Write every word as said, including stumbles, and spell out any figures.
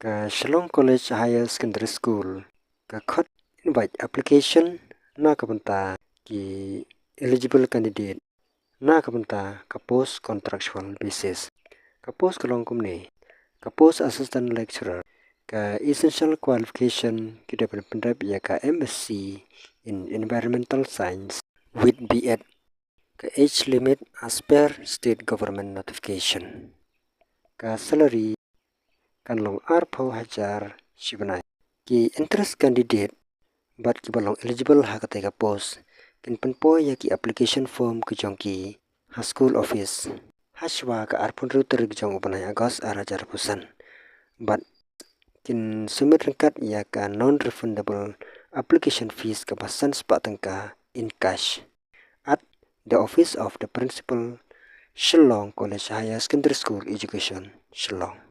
Ka Shillong College Higher Secondary School ka khot invite application na ka bynta ki eligible candidate na ka bynta ka post contractual basis. Ka post ka long kumne: ka post assistant lecturer, ka essential qualification ki dei ban pyndep ïa ka M Sc in Environmental Science with B Ed. Ka age limit as per state government notification. Ka salary kan long arphew hajar shi bnai. Ki interest candidate bad kiba long eligible ha katei ka post kin pynpoi ïa ki application form ki jong ki ha school office hashwa ka arphew hynriew tarik jong u bnai August ar hajar arphew san. Bad kin submit ryngkat ïa ka non refundable application fees kaba san spah tyngka in cash at the office of the principal, Shillong College Higher Secondary School Education, Shillong.